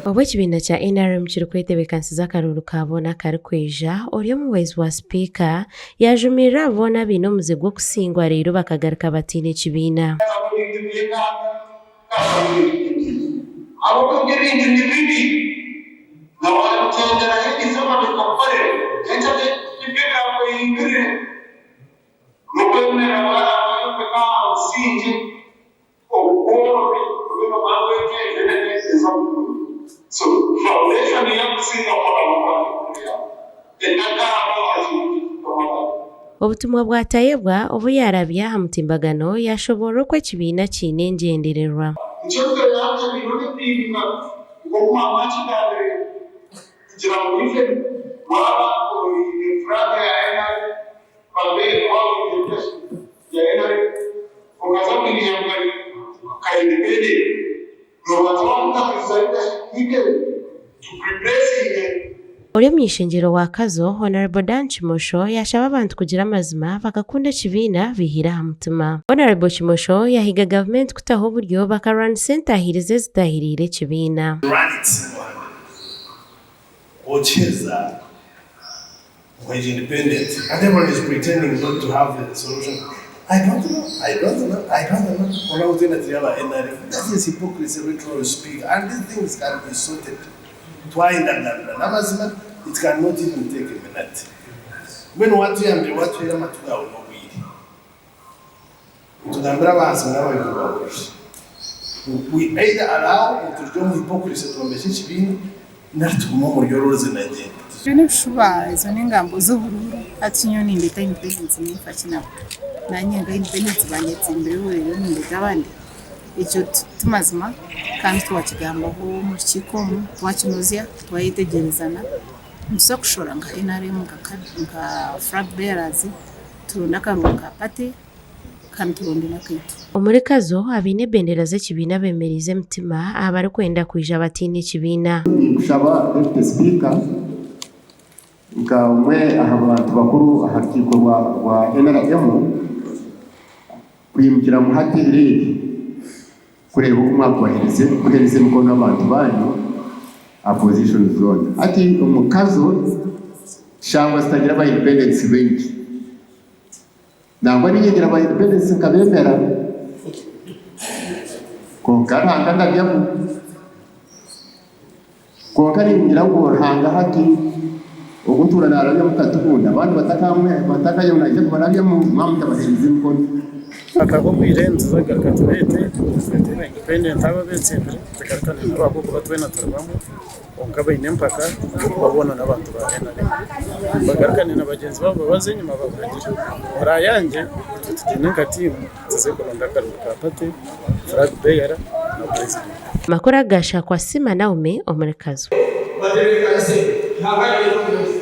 Obu ekibiina kya NRM kirikwetebeekanisiza akaruuru ka boona akarikwija, ori omuhwezi wa sipiika yaajumirira abo boona abaine omuze gw'okusingwa reero bakagaruka bataine kibiina. Ahabw'okuba ebintu ni bibi, na waabigyenderaho eizooba rikakukorera, nyenkya nibwo ebiraakwehingurire, n'okwemerera waayombeka aha busingye obworobi obe noomanya ngu egyo enju neeza kuguma. So foundation y'okusinga kukora etakaaba aha kintu ky'okutamu abantu. Obutumwa bwa Tayebwa obu yaarabya aha mutimbagano yaashoboorora oku ekibiina kiine engyendererwa. Nikyo tureeba nti biriho n'empinduka nk'oku maama akigambire kugira ngu even waaba oine flag ya nrm babe waaba oine leadership ya nrm okaza kwija nka independent Noobanza waamutahiriza leadership leaders to replacinge. Ori omuny'ishengyero wa Kazo, Hon. Dan Kimosho yaashaba abantu kugira amazima bakakunda ekibiina baihire aha mutima. Hon. Kimosho yaahiga gavumenti kutaho oburyo bakarwanisa entaahirizi ezitaahiriire ekibiina. Run it single-handedly okiheza Nkwija independent and everyone is pretending not to have a solution I don't know I don't know I don't know kwonka ngu twena turi aba nrm that is hypocrisy literally speak and these things can be sorted twayendagambirana amazima it can not even take a minute mbwenu watuyambire watuhaire amatu gaawe nobwire Nitugambira abahansi ngu n'abayobozi ba burijo ngu we either allow ngu turugye omu hypocrisy twombekye ekibiina nari tugume omuri oru oruzinagye. Ebyo n'ebishuba, ezo n'engambo z'oburuuru. Hati nyowe nindeeta independence ninfa ki nabo? Naanye nka independence banyetsimbireho reero nindeeta abandi? Ekyo ti mazima kandi twakigambaho omu rukiiko omu, twakinozya, twayetegyerezana. Nituza kushora nka NRM nka flag bearers turonde akaruuru ka party kandi turonde n'akaitu. Omuri Kazo, abaine ebendera z'ekibiina bemereize emitima aha barikwenda kwija bataine ekibiina. Ninkushaba Deputy Speaker nka omwe aha bantu bakuru aha rukiiko rwa NRM kwimukiramu hati ebiro ebi kureeba oku mwakubaherize kuhereza emikono abantu baanyu aha positions zoona. Hati omu Kazo shangwa zitagira aba independents baingi. Nangwa niinye ngira aba independents nkabemera kwonka Ruhanga ndabyamu. Kwonka ningira ngu Ruhanga hati ogu ntuura naarabyamu Katukunda abandi batakayeho naija kubarabyamu mwaba mutabaheerize emikono. Hakabaho obwire nituza kugaruka tubeete, twete aba independent abo abetsimbire tugarukane nabo ahabw'okuba twena turi bamwe kwonka baine empaka ahabw'okuba boona n'abantu ba NRM. Bagarukane na bagyenzi baabo babaze enyima babahagire. Orayangye itwe tugyende nka tiimu tuze kuronda akaruru ka party, flag bearer na president. Amakuru aga gashakwa Sima Naomi omuri Kazo. Batebeekanise, ihanga ryaitu omu nsi.